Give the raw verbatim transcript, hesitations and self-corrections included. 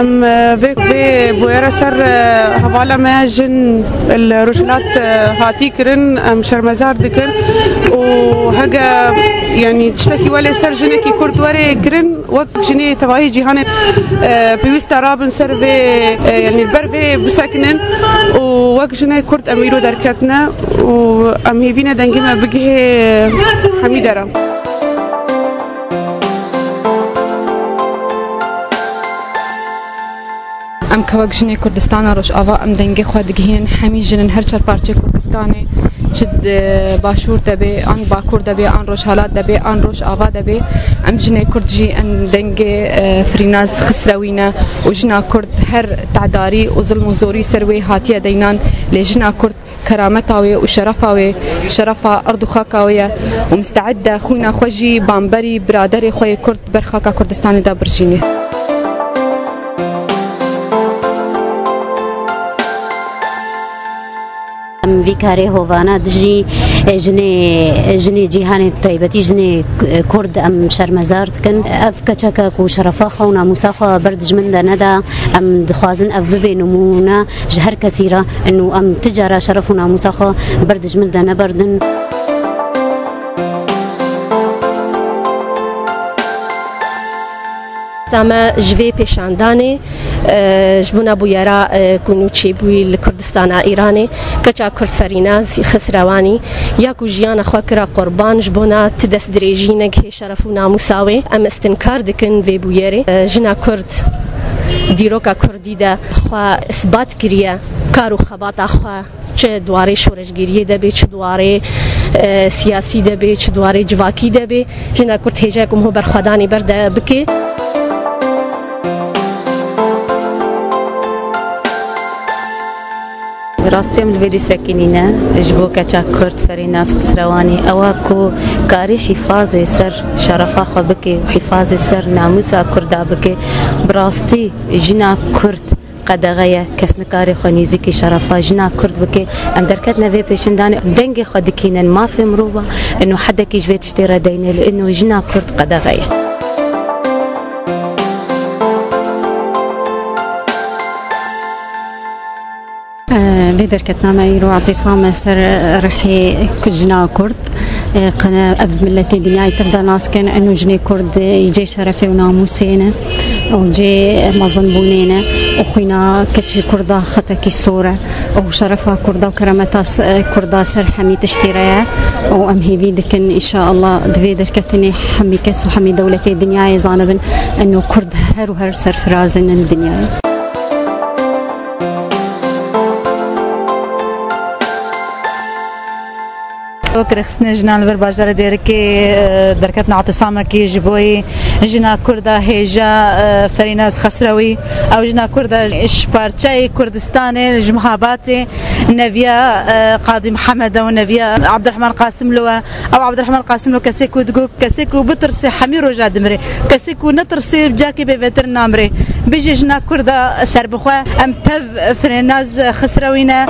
Em, e, vê, vê bûyera ser, e, hevala me jin li Rojhilat, e, hatî kirin, em şermezar dikin û hege, yanî tiştekî welê ser jinekî Kurd were kirin, wek jinê tevahî cîhanê, e, pêwîst e rabin ser vê, e, yanî li ber vê bisekinin û wek jinê Kurd em îro derketine û em hêvî ne dengê me bigihê hemî deran. Em kewek jinê Kurdistana Rojava em dengê xwe digihînin hemî jinin her çar parçeyê Kurdistanê, çi di Başûr de bê, an Bakur de bê, an Rojhelat de bê, an Rojava de bê. Em jinê Kurd jî em dengê, e, Firînaz Xisrewî ne û jina Kurd her tedarî û zilm û zorî ser wê hatiye deynan, lê jina Kurd kerameta wê û şerefa wê, şerefa erd û xaka wê ye û misteed e xwîna xwe jî bamberî biraderê xwe yê Kurd ber xaka Kurdistanê de birjînê. Em vî karê hovana dijî, e, jinê, jinê cîhanê, bi taybetî jinê, e, Kurd em şermezar dikin. Ev keçeke ku şerefa xwe û namûsa xwe ber dijmin de neda, em dixwazin ev bibe nimûne ji her kesî re, û em ti cara şeref û namûsa xwe ber dijmin de neberdin. Dame ji vê pêşandanê, e, ji bona bûyera, e, ku nû çêbûyî li Kurdistana Îranê, keça Kurd Ferînaz Xisrewanî ya ku jiyana xwe kira qurban ji bona ti destdirêjî negihê şeref û namûsa wê. Em istinkar dikin vê bûyerê. E, jina Kurd dîroka Kurdî de xwe isbat kiriye, kar û xebata xwe. Çi di warê şoreşgeriyê de bê, çi di warê, e, siyasî de bê, çi di warê civakî de bê, jina Kurd hêja ku ho berxwedanê ber de bike. Rastî em li vê dî sekinîne ji bo keça Kurd Ferînaz Xisrewanî, ew e ku karî hîfazê ser şerefa xwe bike û hîfazê ser namûsa Kurda bike. Bi rastî jina Kurd qedexe ye, kes nikare xwe nêzîkî şerefa jina Kurd bike. Em derketine vê pêşindanê, dengê xwe dikînin mafê mirova, ino hedekî ji vê tiştê re deyne, li ino jina Kurd qedexe ye. Vê derketina me îro etîsam e ser rihê jina Kurd. Qene ev miletê dinyayê tev de nas kin, eno jinê Kurd cê şerefê û namûsê ne û cê mezinbûnê ne û xwîna keçê Kurda xetekî sor e û şerefa Kurda û keremeta s-, Kurda ser hemî tiştê re ye û em hêvî dikin, înşaallah, di vê derketinê hemî kes û hemî dewletê dinyayê zanibin, eno Kurd her û her serfiraz in li dinyayê. Rêxistinê jinan li vir bajarê Dêrikê, e, derketina etisamekî ji bo jina Kurda hêja, e, Ferînaz Xesrewî. Ew jina Kurda ji parçeyê Kurdistanê, ji Mihabatê, neviya, e, Qadî Mihemed e û neviya Abdurrahman Qasimlo e. Ew Abdurrahman Qasimlo kesê ku digot, kesê ku bitirsê hemî roja dimire. Kesê ku netirsê carkê bêvetir namire. Bijî jina Kurda serbixwe. Em tev Ferînaz Xesrewî ne.